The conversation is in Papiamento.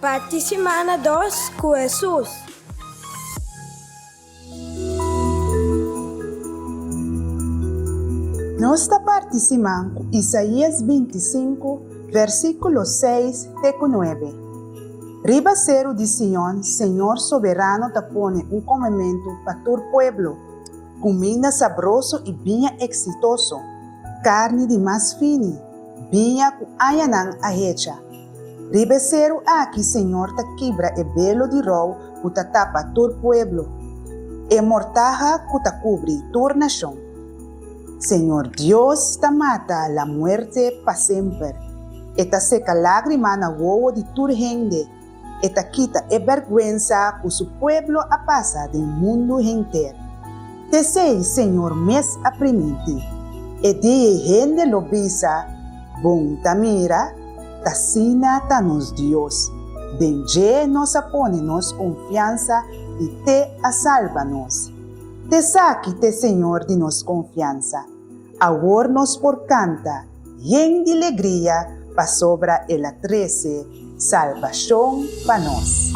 Parti simana dos ku Hesus. Nos ta parti siman ku Isaías 25, versíkulo 6 te ku 9. Riba seru di Sion, Señor Soberano ta pone un komementu pa tur pueblo, kuminda sabroso i biña eksitoso, karni di mas fini, biña ku añanan a hecha. Riba e seru aki Señor ta kibra e belo di rou ku ta tapa tur pueblo, e mortaha ku ta kubri tur nashon. Señor Dios ta mata la muerte pa semper, e ta seka lágrima na wowo di tur hende, e ta kita e bèrgwensa ku su pueblo a pasa den mundu henter. T'esei Señor mes a primintí. E dia ei hende lo bisa, Bon ta mira, t'asina ta nos Dios. Den dje nos a pone nos konfiansa i t'e a salba nos. T'esaki t'e Señor di nos konfiansa. Awor nos por kanta yen di legria pasobra el a trese salbashon pa nos.